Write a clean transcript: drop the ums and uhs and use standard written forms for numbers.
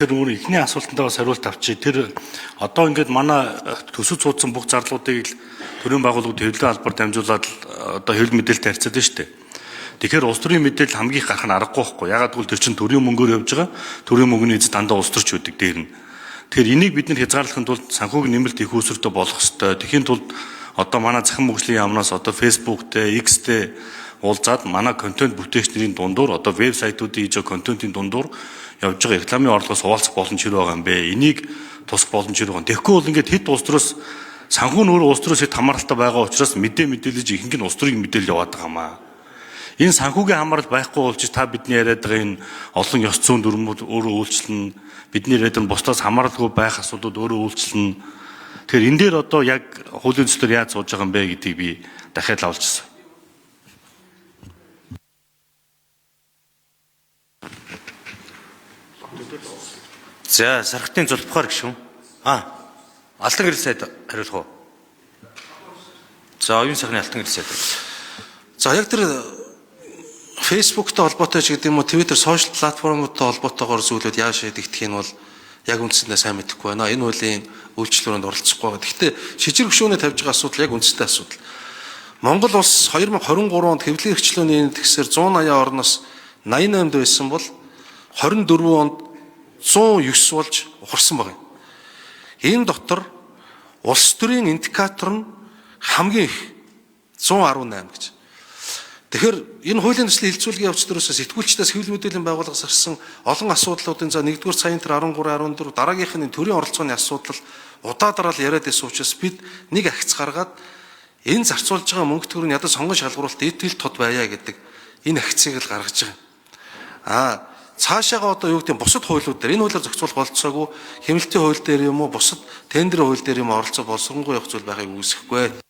Тэр өөр эхний асуултандаа бас хариулт авчи. Тэр одоо ингээд манай төсөв цуудсан бүх зарлуудыг л төрийн байгууллагууд хэвлэлийн албаар дамжуулаад одоо хэвлэл мэдээлэлтэй харьцаад байна шүү дээ. Тэгэхээр улс төрийн мэдээлэл хамгийн их гарах нь аргагүй байхгүй. Ягаад гэвэл тэр чинь төрийн мөнгөөр явж байгаа. Төрийн мөнгөний эзэд дандаа улс төрч үүдэг дээр нь. Тэгэхээр энийг бид нэр хязгаарлахын тулд санхүүгийн нэмэлт их үүсвэртэй болох ёстой. Тэхийн тулд одоо манай цахим хөгжлийн яамнаас одоо Facebook дээр, X дээр уулзаад манай контент бүтээгч нарын дундуур одоо вебсайтуудын хийж байгаа контентын дундуур явж байгаа рекламын орлогоос хуваалцах боломж хэрэг байгаа юм бэ? Энийг тусах боломж хэрэг байгаа. Тэгэхгүй бол ингээд хэд улс төрөөс санхүү нь өөрөө улс төрөөс хэд хамааралтай байгаа учраас мэдээлж ихэнх нь улс төрийн мэдээлэл яваад байгаа юм аа. Энэ санхүүгийн хамаарал байхгүй болж та бидний яриад байгаа энэ олон ёс зүйн дүрмүүд өөрөө үйлчлэн, бидний яриад байгаа бусдаас хамааралгүй байх асуудлууд өөрөө үйлчлэн. Тэгэхээр энэ дээр одоо яг хуулийн төслөөр яаж сууж байгаа юм бэ гэдгийг би дахиад лавлжсан. За, сархтын зулбахаар гишүүн. Алтан гэрэл сайд хариулах уу? За, оюун сайхны алтан гэрэл сайд. За, яг тэр Facebook-тай холбоотой ч гэдэг юм уу, Twitter сошиал платформудтай холбоотойгоор зүйлүүд яаж шийдэгдэх нь бол яг үндсэндээ сайн мэдэхгүй байна. Энэ хуулийн үйлчлүүрэнд оролцохгүй байгаа. Гэхдээ шижир гүшүүнээ тавьж байгаа асуудал яг үндсэндээ асуудал. Монгол улс 2023 онд хэвлэлийн эрхчлөөний индексээр 180 орноос 88-д байсан бол 24 онд 109 болж ухарсан байна. Энэ дотор улс төрийн индикатор нь хамгийн их 118 гэж. Тэгэхээр энэ хуулийн төслийн хилцүүлгийн явц төрөөсөө сэтгүүлчдээс хэвлэл мэдээллийн байгууллагаас гарсан олон асуудлуудын за нэгдүгээр саяын тэр 13 14 дараагийнх нь төрийн оролцооны асуудал удаа дараал яриад байсан учраас бид нэг агц гаргаад энэ зарцуулж байгаа мөнгө төгрөг нь ядаж сонгон шалгаруулалт итгэл тод байя гэдэг энэ агцыг л гаргаж байгаа. Цаашаага одоо юу гэдэг бусад хуулиуд дээр энэ хуулиар зохицуулах болцоогүй хэмнэлтийн хууль дээр юм уу бусад тендерийн хууль дээр юм оролцоо боловсронгуй явах зүйл байхыг үүсэхгүй.